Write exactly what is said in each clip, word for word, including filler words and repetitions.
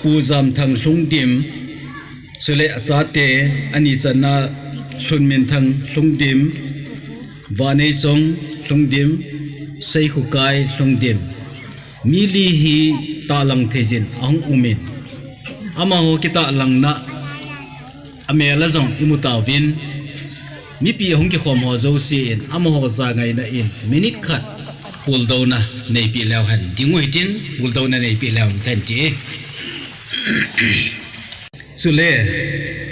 Pu Jamthang Lhungdim, chule achate, ani channa Lhunminthang Lhungdim, Vaneichong Lhungdim, Seikhukai Lhungdim. Mi li hi tahlang theijin ahung umin. Amaho kitahlangna amel a jong imu tauvin. Mipi ahung kikhom ho jouse in, amaho jangaina in, minute khat puldouna neipi leu hen. Ding u hitin, puldouna neipi leu hen ti. Chule,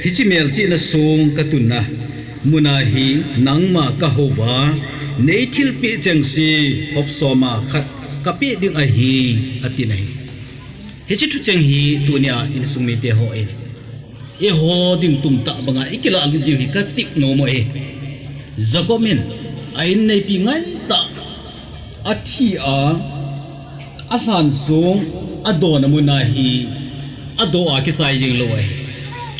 hiche melchihna song katunna muna hi nangma kahouva, neithilpeh chengse hop soma khat kapeh ding ahi, atin ahi. Hiche thucheng hi tunia insung mite hon eiho ding tumtah banga ikilah lut diu hi katip nom u ahi. Jacob in a in neipi ngaitah athi a, alhansong adona muna hi adoh a kisai jing lou ahi.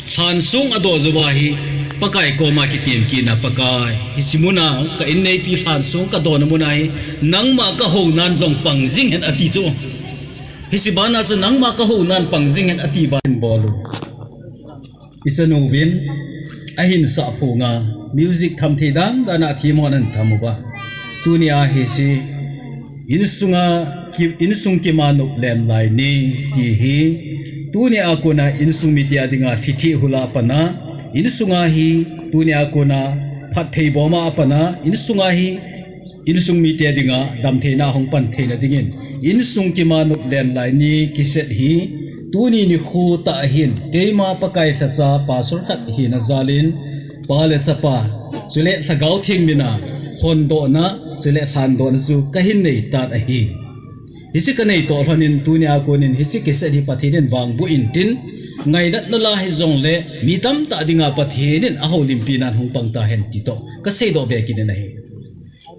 Lhansong adoh jouva hi Pakai koma kitem kitna, Pakai, hiche muna ka in neipi lhansong kadona muna hi nangma kahounan jong pang jing hen ati chu. Hiche bana chu nangma kahounan pang jing hen ati ban bol u. Ichanu vin ahin sah phunga music tham thei dan dan a themhon ahin tham uva. Tunia hiche insunga ki, insung kima nop len lai ni ti hi, tunia kona insung mite a dinga thiltheh hula apana, insunga hi tunia kona phatthei boma apana, insunga hi insung mite dinga damtheina hung pan theina dingin, insung kima nop len lai ni kiset hi, tuni nikho tah hin keima Pakai lhacha pastor khat hina jalin, Pa le Chapa, chule Lhagao Theng mina hondohna, chule lhandohna chu kahin nei tan ahi. Hiche kanei toh lhonin tunia konin hiche kiset hi Pathen in vangboh intin, ngainatna la hijongle mi tamtah dinga Pathen in ahoulimpi nan hung pang tahen ti toh kaseidoh be kit in ahi.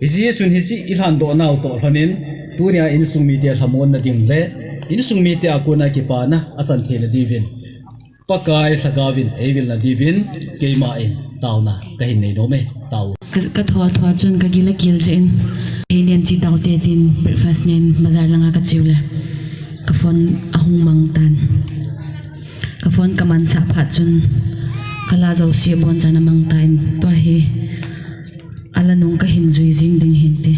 Hiche chun hiche ilhandoh nau toh lhonin, tunia insung mite lhamonna ding le insung mite a kona kipana achan theina diuvin, Pakai Lhagaovin eivilna diuvin, keima in taona kahin nei nome, tao. Ka, kathou thou chun kagil agil jeh in, thei nen chi taote tin breakfast nen bazar langa kache u le, ka phone ahung mang tan. Ka phone kamansah phat chun, kala jouse abonchan amang tan, tua hi ala nung kahin jui jing ding hinte.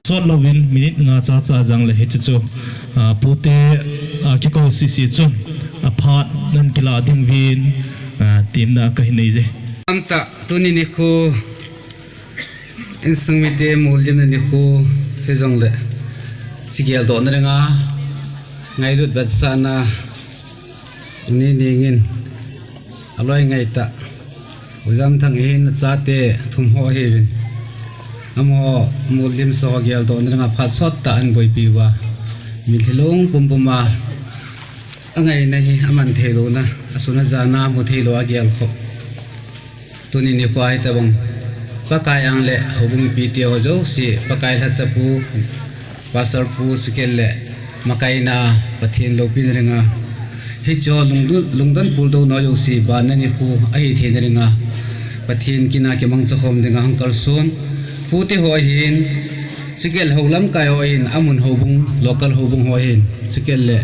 Sot louvin minute nga chacha jang le hiche chu, ah, pute, ah, kikou sisi chun, ah, phat nan kila ding uvin, ah, temna kahin nei je. Amta tuni nikho, insung mite moldim na nikho, hijongle, hiche geldohna dinga ngailut vetsahna, Uni Nengin, aloi ngaitah U Jamthang hin achate thum ho ahiuvin. Amaho moldim sa ho geldohna dinga phat sottah ahin boipi uva, mitlhi long pumpum a angaina hi aman theilouna, asun ajana mu theilou a gelkhoh. Tuni nikho hitobang Pakai ang le houbung mipite ho jouse, Pakai lhacha pu, Pastor pu, chukit le makaina Pathen loupina dinga, hiche ho lungdon, lungdon puldouna jouse banna nikho ahi theina dinga, Pathen kin a kimangcha khom dinga hung kalson pute ho ahin, chukit le hou lamkai ho ahin, amun houbung, local houbung ho ahin, chukit le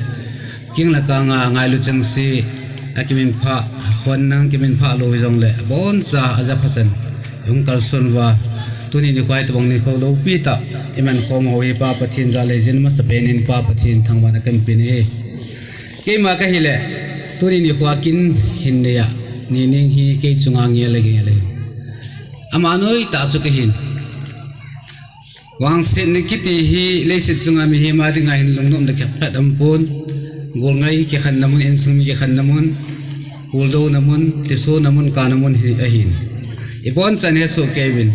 king le kang a ngailu chengse, akiminphah, hon nang kiminphah lou hijongle, aboncha ajaphasan hung kalson uva, tuni nikho hitobang nikho loupi tah iman khom ho hi Pa Pathen jal ahi jeh in, masapen in Pa Pathen thangvahna kahin pe ahi. Keima kahile, tuni nikho a kin hin nei a, Ni Neng hi kei chunga ngel le ngel ahi. Ama noitah chu kahin. Vangsetna kiti hi leiset chunga mihem a dinga hin lungnopna khat phat aumpon. Golngai kikhenna mun, insung mi kikhenna mun, puldouna mun, thisona mun, kana mun hi ahin. Ibonchan hesoh kei uvin.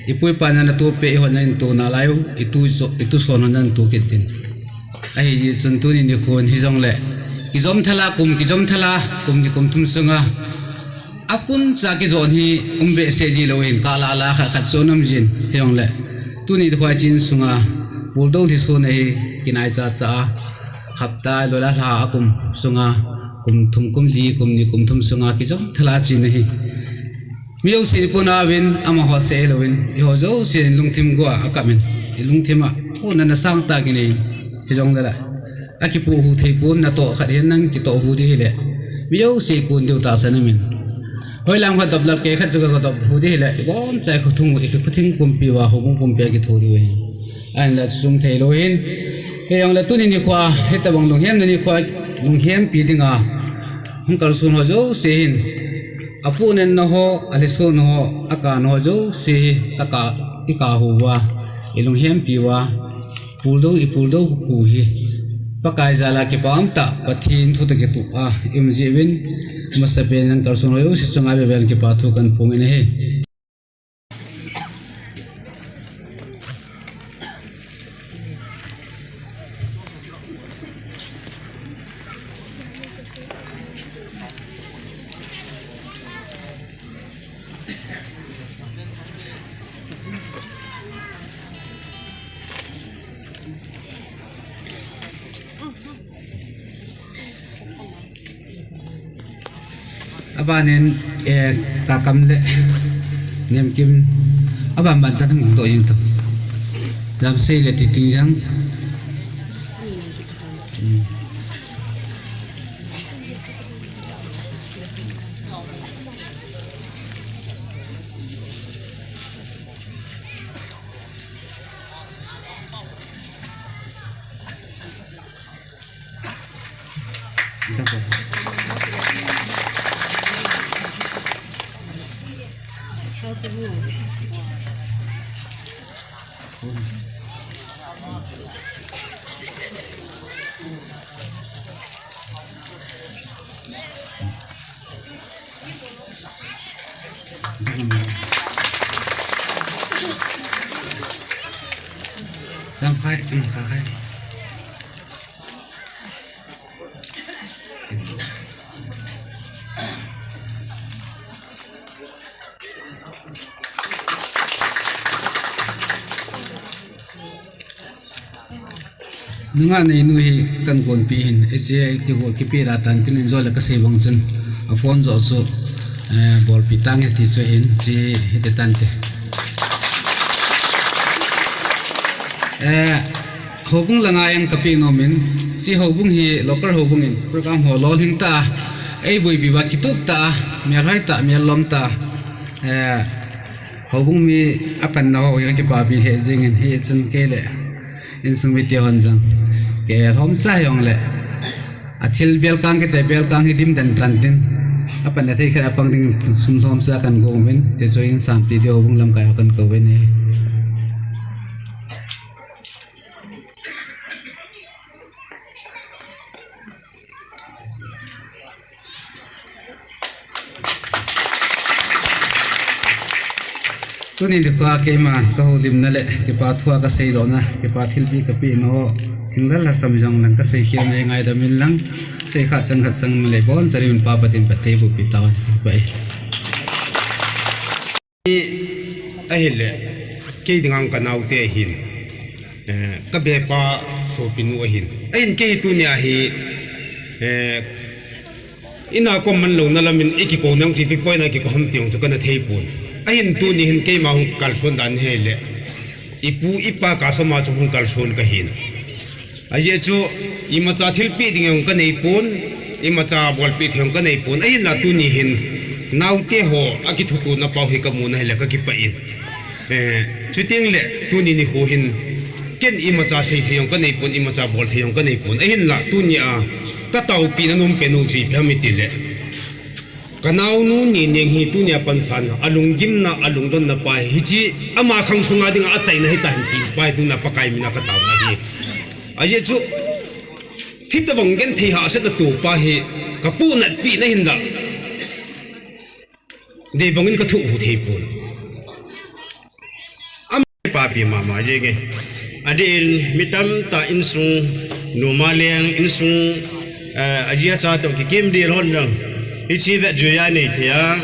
Ipu ipa in natoh peh, ihon in natoh nalai u, itu so-, ituson hon in natoh kit in. Ahijeh chun tuni nikhon hijongle, kijom thela kum, kijom thela kum ni kum thum sunga akum cha kijon hi um behseh ji lou hin, kala la khat khat chu um jin hijongle, tuni nikho a chen sunga puldou thisona hi kinai chacha a, hapta lou le lha a kum sunga, kum thum, kum li, kum ni, kum thum sunga kijom thela chen ahi. Mi jousen iponauvin, amaho seh hilouvin, eiho jousen lungthim gou a akap in, ilungthim a pohnatna sangtah kinei in, hijongle la Akipoh hu thei pon, natoh khat hin nang kitoh hu di hile, mi jouse kon diu tahsan amin. Hoilang khat dop lal kei khat chu kadop hu di hile, ibon chai khuthung u, ikhuthing pumpi uva, houbung pumpi a kitho diu ahi. Ahinla chusung thei lou hin, kei jongle tuni nikho a, hitabang lunghemna nikho a, lunghempi dinga hung kalson ho jouse hin, apohnatna ho, alhiso ho, akanna ho jouse hi, taka, ikah uva, ilunghempi uva, puldou, ipuldou khu hi, Pakai jal a kipa umtah, Pathen thu toh kitoh a, i um jeh uvin, amasapen in kalson ho jouse chunga veven kipa thu kahin phong in ahi. Abanin, eh, Kakam le Nemkim, aban ban chan hung doh jeng tau. Jamsei le Titingjang. Hmm. Jam khai, um, kha khai. Nungah neinu hi kahin gonpi hin, hiche kigo kipe da tan tin in jo le kasei bang chun, a phone jo chu, eh, bolpi tange ti chu hin, hiche hiti tante. Eh, Houbung langa jong kapeh nom in, hiche houbung hi local houbung in, program ho lolhing tah a, eiboipi uva kitup tah a, melhoi tah, mellom tah a, eh, houbung mi apanna ho hi kakipapi lheh jeng in, hichun kei le insung mite hon jong, kei lhomcha jongle, athil belkang kiti, belkang hi dimden tan tin, apanna thei khat a pang ding sum lhomcha kahin gon in, hiche chu in Sampi di houbung lamkai ho kahin kou in ahi. Tuni nikho a keima kahoulimna le kipa thu a kaseidohna, kipa thilpeh kapehna ho, thinglhang lhasam jong lang kaseikhel na, ngaidam in lang, sei khat chang khat chang le bon charin Pa Pathen phatthei bohpi tahen. Bye. Ahile, kei dinga kanaote ahin, eh, kabepa sopinu ahin. Ahin kei tunia hi, eh, ina kom man louna lamin ikikou nang tipi poina kikou ham ti jong chu kana thei pon. Ahin tuni hin keima hung kalson dan hile, ipu ipa kasoma chu hung kalson kahin. Ajeh chu, imacha thilpeh ding jong kanei pon, imacha bolpeh thei jong kanei pon. Ahinla tuni hin, naote ho, akithutona pau hi kamu na hile kakipah in. Eh, chuteng le, tuni nikho hin, ken imacha sei thei jong kanei pon, imacha bol thei jong kanei pon. Ahinla, tunia, kataopeh na nompen u chu ipi ham itile, kanaonu Nineng hi tunia pansan, alunggimna, alungdonna pa hi, hiche, ama khang sunga dinga achaina hitahen ti pa hi tunia Pakai mina kataona hi. Ajeh chu, hitabang genthei hahsatna topa hi, kapohnatpeh na hinla, deibang in kathu u thei pon. Ama papi mama jenge. Adeh in mi tamtah insung, noma leng insung, eh, aji acha toh kikim dih lhon jong, hiche vet juiya nei thei a,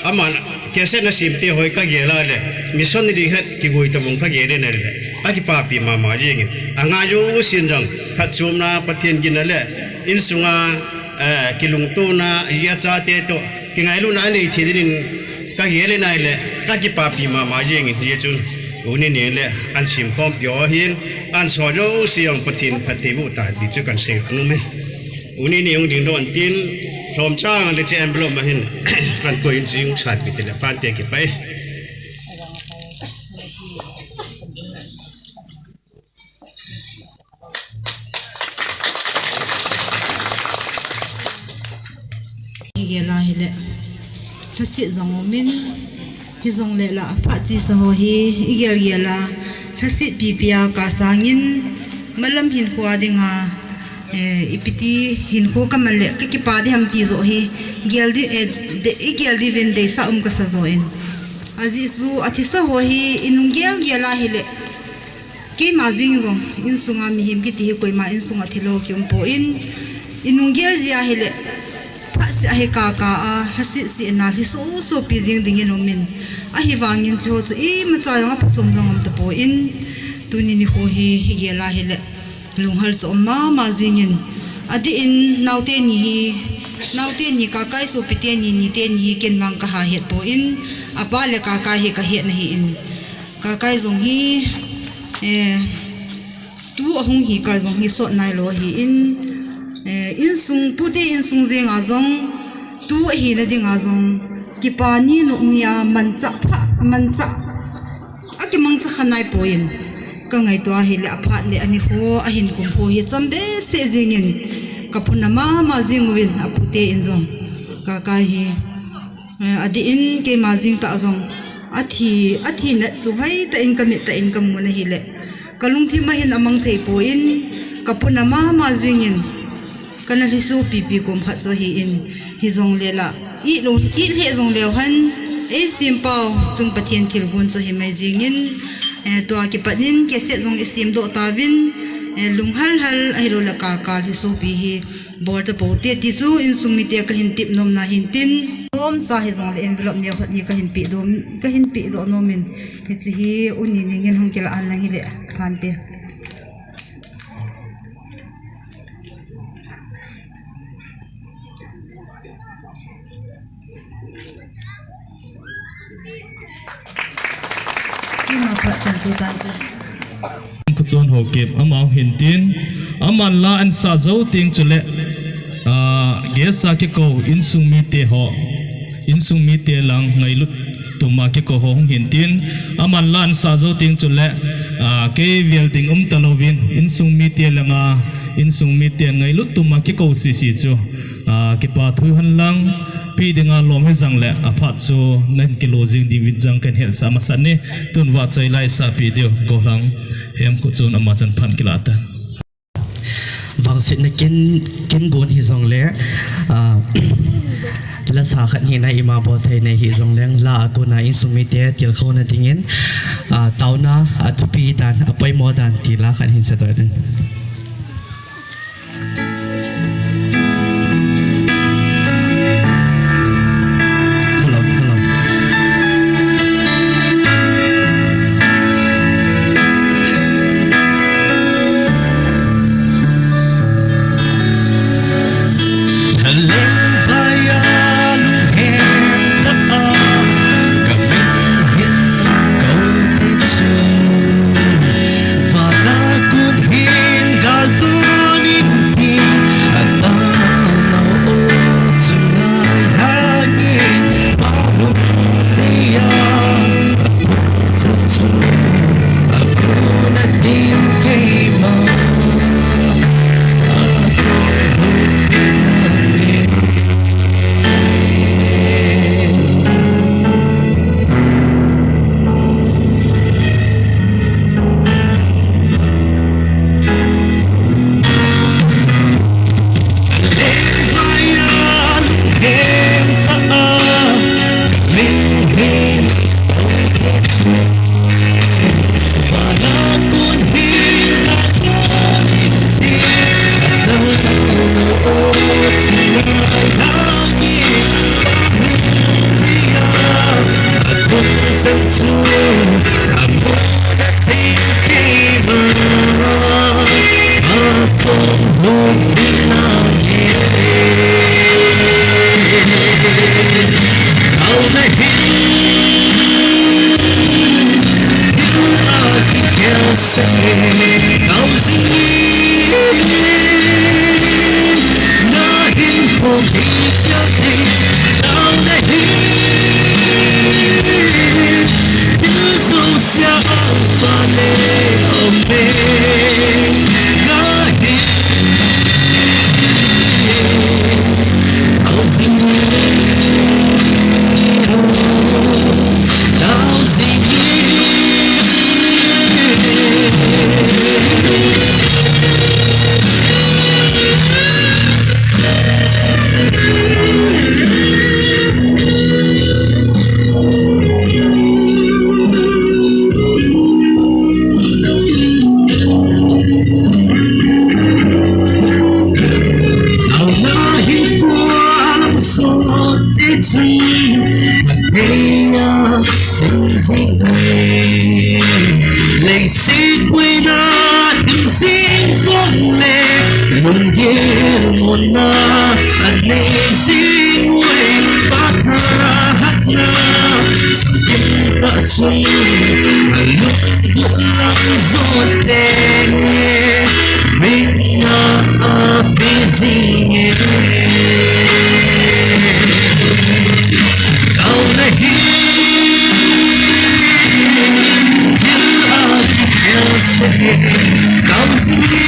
aman cassette na sem te hoi kagel a le, missionary khat kigoi tabang kagel in ahile, akipapi mama jenge. Anga jousen jong, phatchomna, Pathen ginna le, insunga, eh, kilungtona, aji acha te toh kingailutna anei thei dingin kagel in ahile, kakipapi mama jengin, hijeh chun Tuni ni le an simkhompi ho hin, an so jouse jong Pathen phattheiboh tahen ti chu kan sei nom e. Tuni ni hung ding don tin, lhomchang le hiche envelope ma hin, kan koi in jing sanpi tile phante, kipah e. Igel a hile, lhaset jong umin, hijongle la phat chesa ho hi igel gel a, lhaset pipi a kah sangin, malam hinkho a dinga, eh, ipi ti hinkho kaman le kakipa ding ham ti joh hi, gel di, eh, de, igel diuvin deisah um kasa joh in. Ajeh chu athisa ho hi inung gel gel a hile, keima jeng jong, insunga mihem kiti hi koima insunga thilou kium poi, inung gel jeh a hile, phatseh a hi kah kah a, lhaset seh na lhiso sopi jeng dingin umin. Ahivangin hicheho chu imacha jong aphasom jong um tapoi, tuni nikho hi igel a hile, lunghal chu um mama jengin. Adeh in naote ni hi, naote ni Kakai sopi teni, nite ni hi ken vang kaha het poi, apa le Kakai hi kahet na ahin. Kakai jong hi, eh, tu ahung hi kal jong hi sot nailou ahin, eh, insung, pute insung jenga jong, tu ahina dinga jong, kipa ni nop ni a manchah pha, manchah akimangcha kha naipoi. Kangaito a hile aphat le anikho, ahin kum kho hi chom behseh jengin, kaphuna mama jeng uvin apute in jong. Kakai hi, eh, adeh in keima jeng tah jong, athi, athi nat chu hoitah in kamit tah in kamu na hile, kalungthim a hin amang thei poi, kaphuna mama jengin, kana lhiso pipi kom khat chu ahin, hijongle la, it lou, it lheh jongleu hen, eisempau chung Pathen thilgon chu ahi mai jengin, eh, tua kipat in cassette jong isemdoh tauvin, eh, lunghal hal ahilou le Kakai lhisopi hi bol tapou te ti chu insung mite kahin tep nomna hintin, nomcha hijongle envelope neo khat hi kahin pehdoh, kahin pehdoh nomin, hiche hi u Nini ngin hung kilah hen lang hile, phante. Ima phat chan chu tan chu. Khuchon Haokip, ama hung hintin, aman la ansah jou teng chule, ah, guest a kikou insung mite ho, insung mite lang ngailut tuma kikou ho hung hintin, aman la ansah jou teng chule, ah, kei vel ding um talouvin, insung mite langa, insung mite ngailut tuma kikou sese chu, ah, kipa thu hen lang, pi dinga lom hijong le, aphat chu nahin kilo jing diuvin jong kahin hetsah masat e, tun vahchoi la isahpi diu, gollhang Hemkhuchon ama chan phat kilah tan. Vangsetna ken, ken gon hijongle, ah, lasa khat hina ima bol thei nei hijongleng, la a kona insung mite tilkhouna dingin, ah, taona athupi dan, apoimo dan ti la khat hin sadoh ding. Hello, hello. Leng vaya lunghem tah a, ka min hin kou ti chu, vana kum hin Nei jing uve, Pa Pathen hatna, sangkim tah chun, alunglut lam jote, mitna ape jing e. Taona hi, thil a kikhel seh e, tao jing e.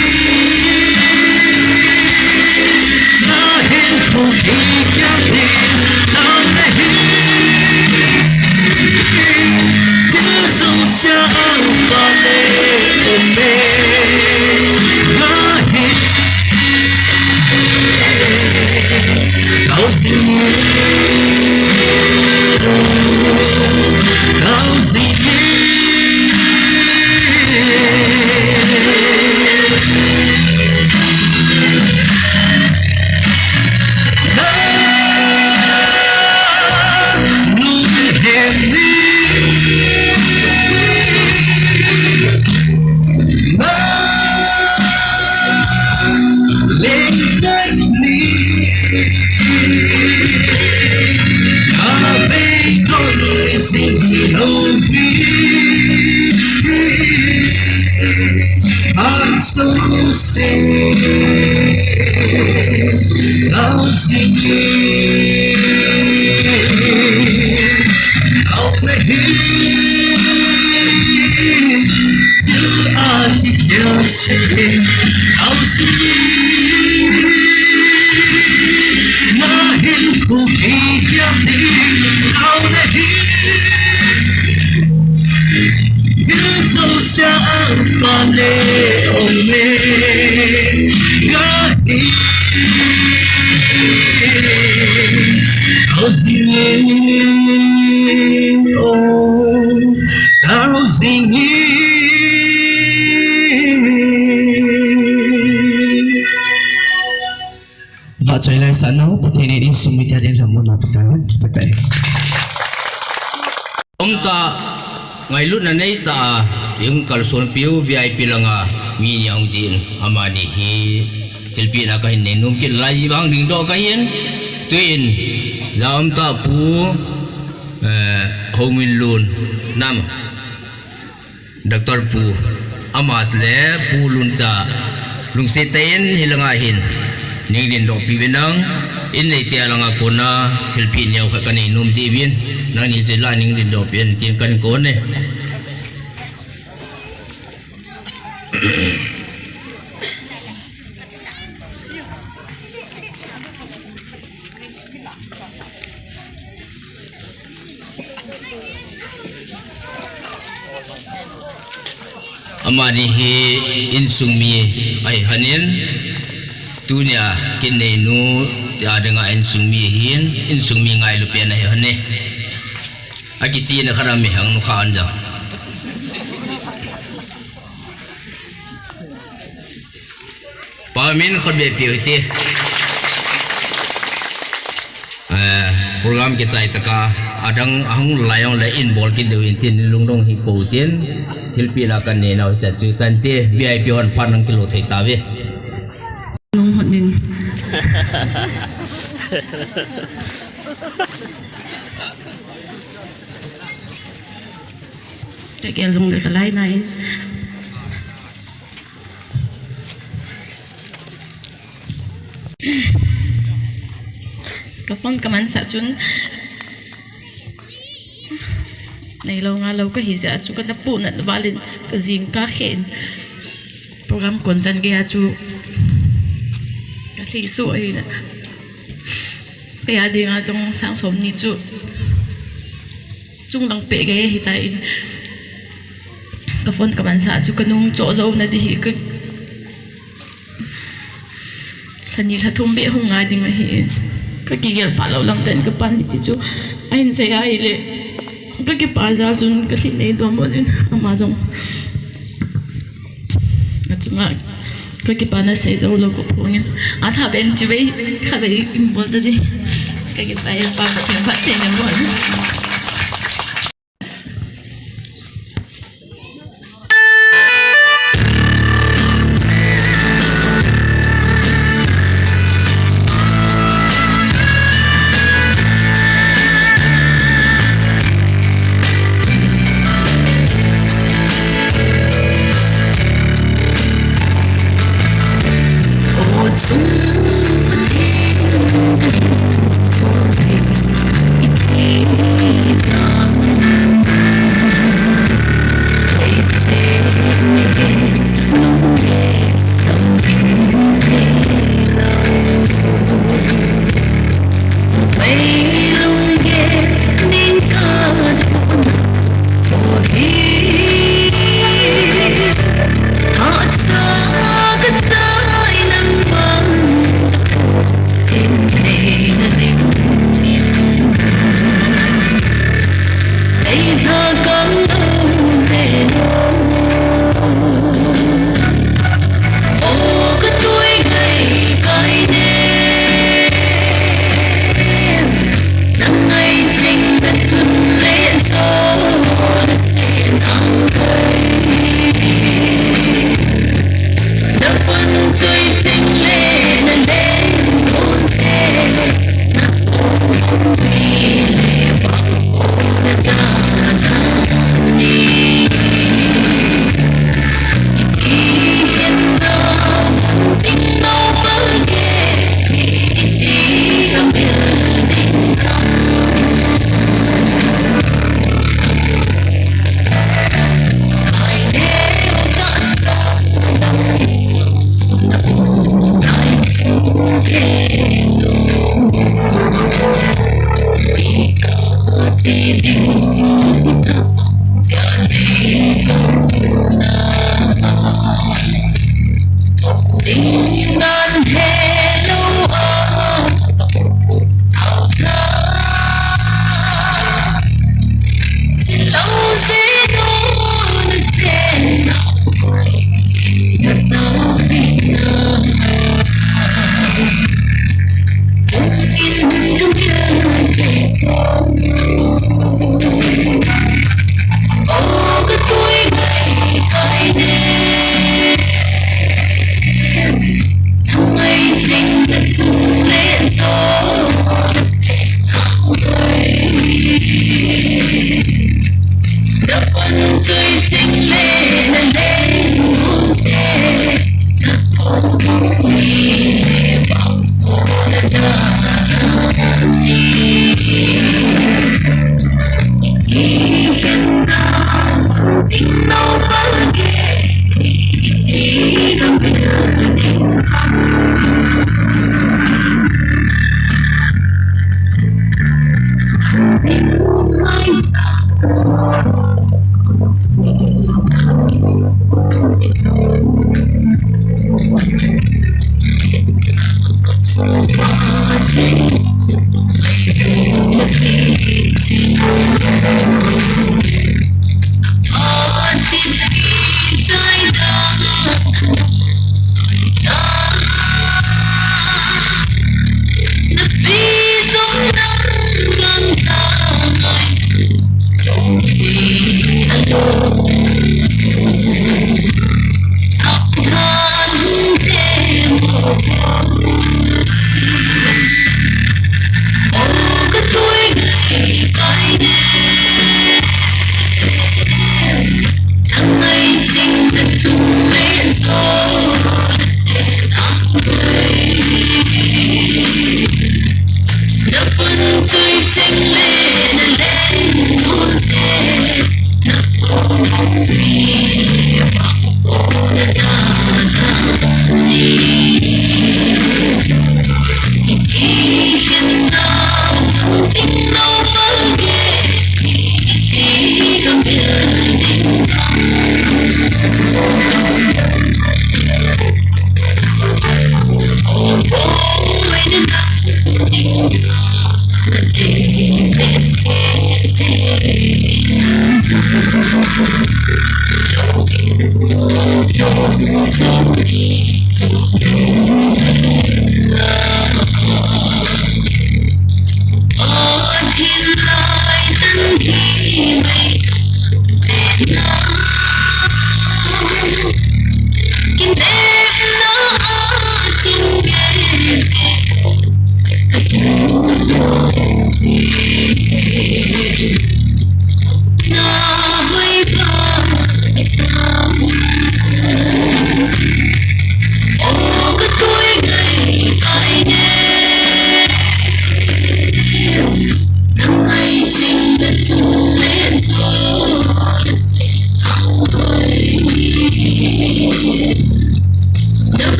Vahchoi laisah nau, Pathen in insung mi tia ding lam mun a patan, kitakai. Umtah, ngailutna neitah a, hung kalsonpiu V I P langa mi ni ahung jin, amani hi thilpehna kahin nei nom kit lai ji vang dingdoh kahin, tuin, ja umtah Pu, eh, Hominlun, nam. Doctor Pu, amat le Pu Luncha, lungset tah in hilanga hin, nei dingdoh piuvin lang, in neite langa kona, thilpeh neo khat kanei nom jiuvin, nangni jeh a nei dingdoh piuvin, tin kahin kon e. Amani hi insung mi ahi hon in, tunia kineinu tia dinga insung mi ahin, insung mi ngailu pen ahi hon e. Akichena khat a mi hang nu khan jong. Pa min khut be piu hite. Eh, program kichai tah a, adang ahung lai jong le in bol kit diu in tin lungdong hi pou tin, thilpeh la kanei nau cha chu tante, V I P hon phat nang kilo thei tauve. Nung hot ning. Ka kel jong le ka lai nai. Ka phone ka mansah chun, neilou ngalou kahi jeh a chu kana pu nat val in ka jing ka khen. Program kon chan gei a chu ka lhi suh ahi na. Kei a dinga jong sang som ni chu chunglang peh gei ahi tan, ka phone ka mansah chu ka nung cho jou na di hi ka, lha ni lha thum beh hung ngai ding ahi. Ka kigel pha lou lang ten ka pan ni ti chu ahin sei ahile, ka kipah jal chun ka lhin nei dom bon in ama jong achunga ka kipana sei jou lou ka phong in, atha ben chi vei kha vei in bol ta di. Ka kipah e Pa, Pathen phatthei na bon.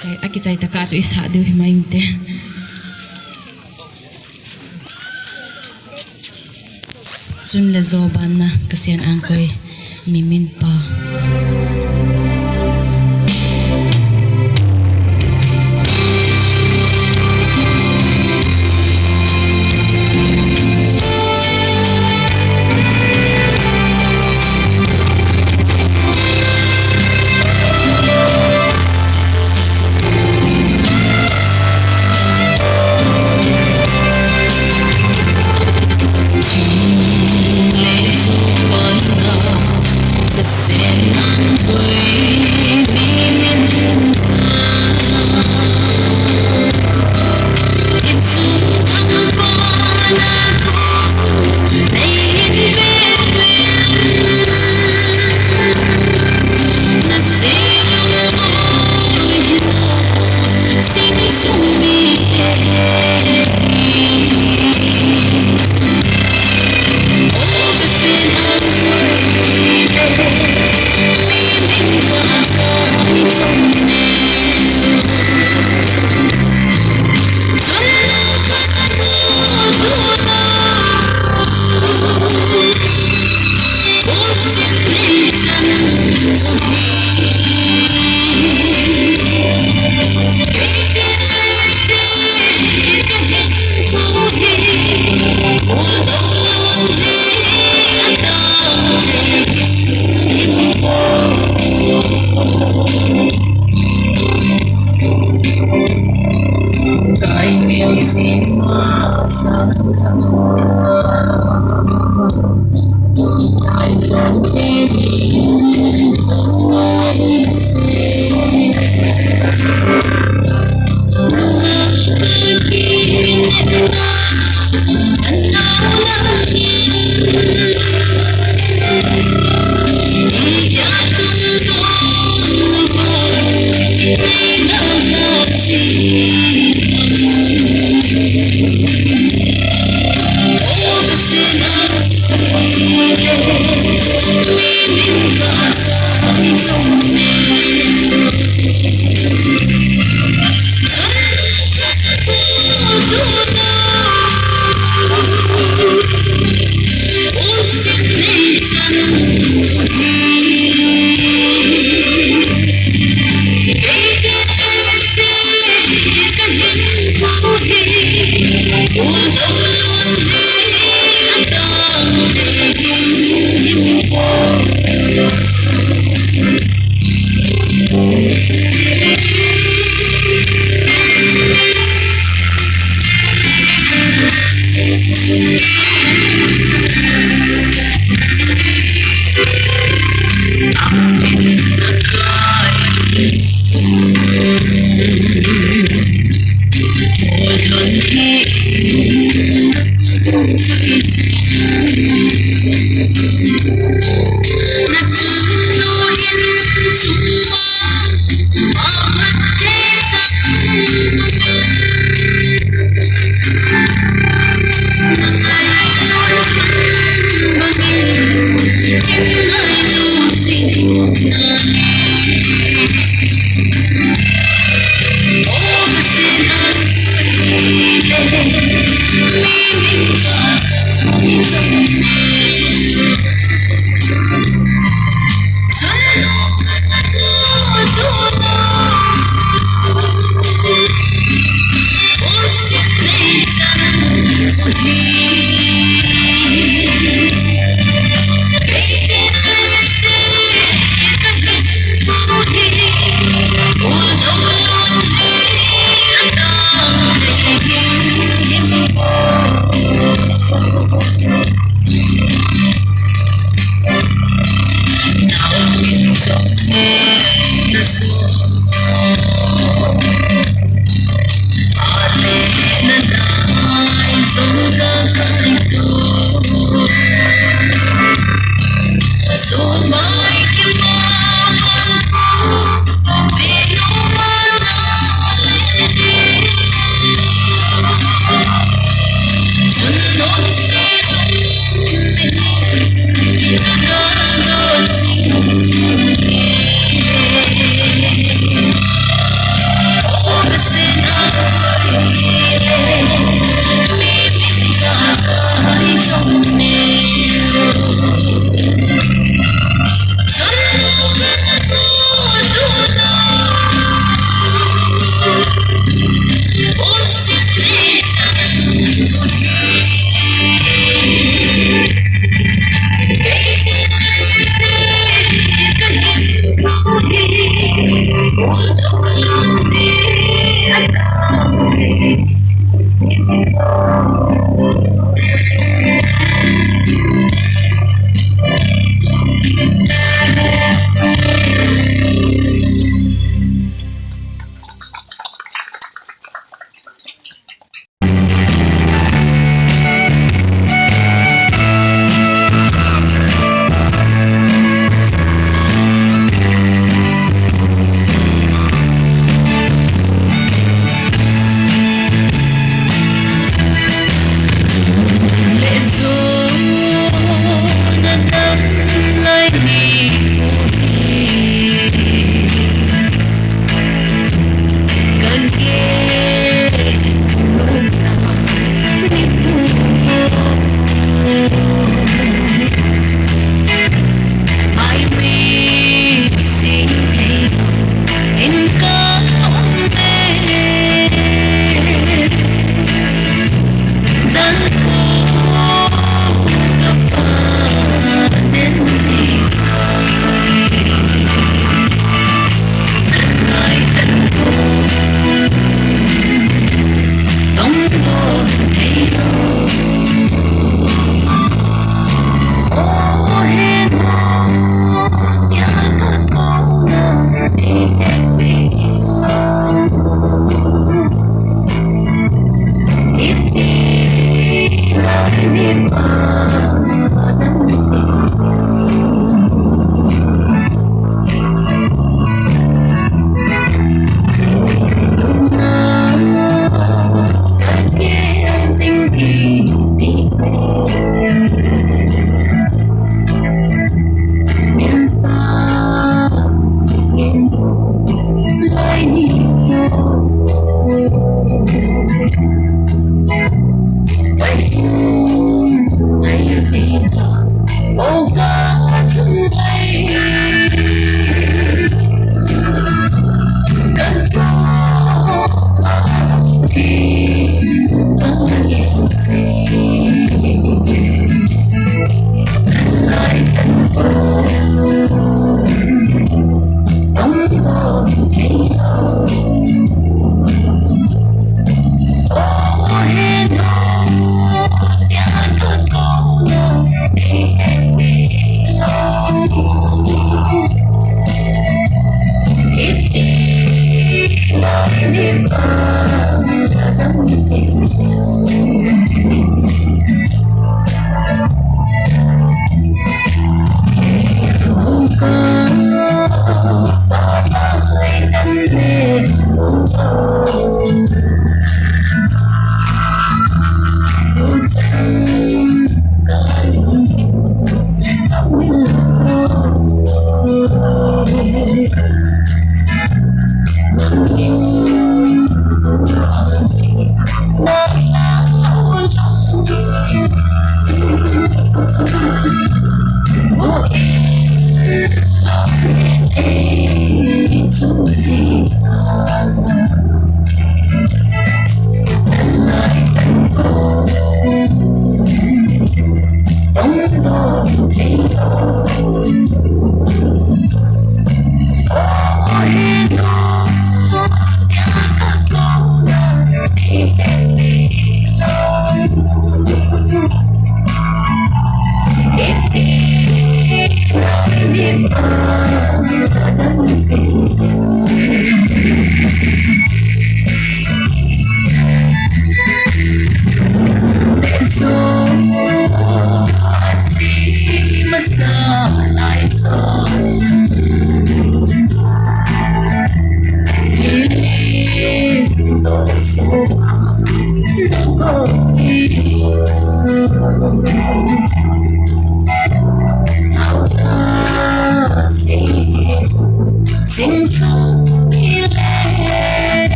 Chai, akichai taka chu isah diu himai inte. Chun le jo banna Kasian Angkoi, Miminpa.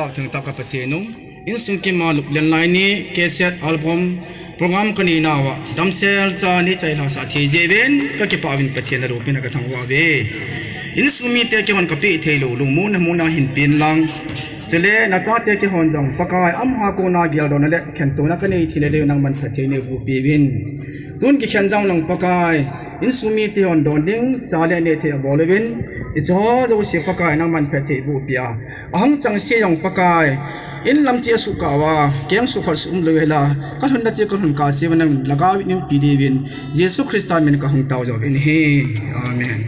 Thengtah ka Pathen u, insung kima luplen lai ni, cassette, album, program kanei nauva damsel cha neichai lhasah thei jeh uvin kakipah uvin Pathen na loupina kathangvah uve. Insung mite kihon kapeh thei lou lungmonna monna hinpen lang, chule nachate kihon jong Pakai amaho kona geldohna le khentohna kanei thei le le nangman phatthei neiboh peh uvin. Tun kikhen jong lang Pakai, insung mite hon don ding cha le neh thei abol uvin, hicheho jouse Pakai nangman phatthei boh peh a, ahung chengse jong Pakai, in lam cheh suhkah uva keng suhkhot suh umlou hela, kalhunna cheh kalhun kahse uva nangin lhagao vin umpi diuvin, Jesu Christa min kahung tao jouvin ahi. Amen.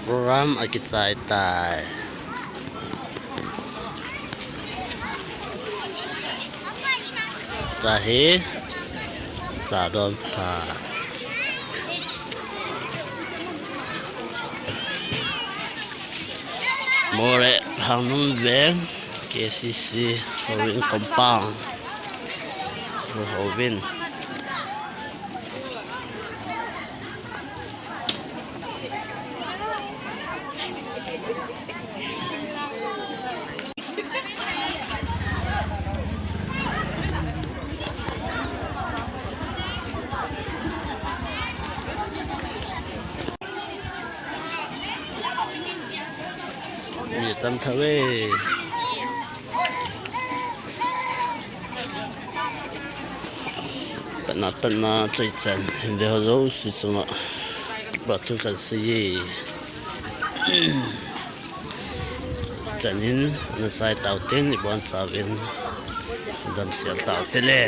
Program akichai tai. Tahi, cha don pha. Moreh Lhangnum Veng, K C C, Houin Compound. Houin. Mi tam tha ve. Patna, patna, chaichan, hinde ho jouse chunga, ba thu kan sei e. Chan in, na chai tau tin, ibon chauvin, damsel tau te le.